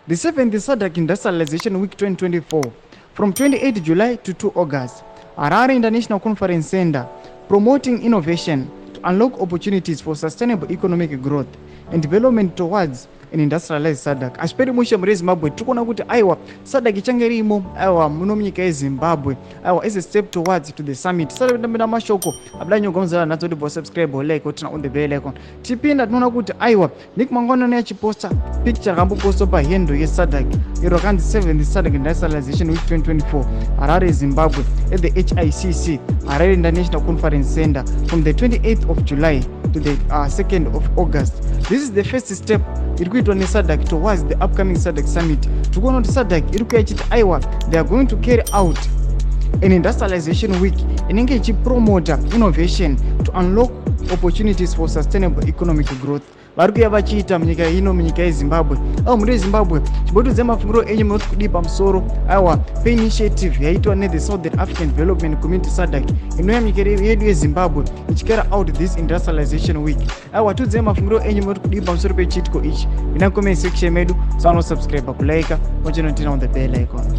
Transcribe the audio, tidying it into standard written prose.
The seventh SADC Industrialization Week 2024 from 28 July to 2 August, Harare International Conference Center, promoting innovation to unlock opportunities for sustainable economic growth and development towards an industrialized SADC. Hazviperi mushe muri Zimbabwe. Tiri kuona kuti aiwa, SADC ichange irimo, aiwa, muno munyika yeZimbabwe, aiwa, as a step towards to the summit. Tisati mashoko abuda nyogomzara nadzo kuti subscribe, like, turn on the bell icon. Tipinda, tinoona kuti aiwa, Nick Mangwanani achiposta picture rakambopostwa pahandle yeSADC iro rakanzi 7th SADC Industrialization Week 2024, Harare, Zimbabwe, at the HICC, Harare International Conference Center, from the 28th of July to the 2nd of August. This is the first step iri kuitwa neSADC towards the upcoming SADC summit. Tiri kuona kuti SADC iri kuya ichiti aiwa, they are going to carry out an industrialization week inenge ichipromota innovation to unlock opportunities for sustainable economic growth. Vari kuya vachiita munyika ino, munyika yeZimbabwe. Aiwa, muri yeZimbabwe, chimbotiudzai mafungiro enyu, munoti kudii pamusoro, aiwa, peinitiative yaitwa nethe Southern African Development Community, SADC, inouya munyika yedu yeZimbabwe ichicarry out this industrialization week? Aiwa, tiudzai mafungiro enyu, munoti kudii pamusoro pechiitiko ichi? Ina comment section medu. Sanosubscribe, kulike, mochinoturn on the bell icon.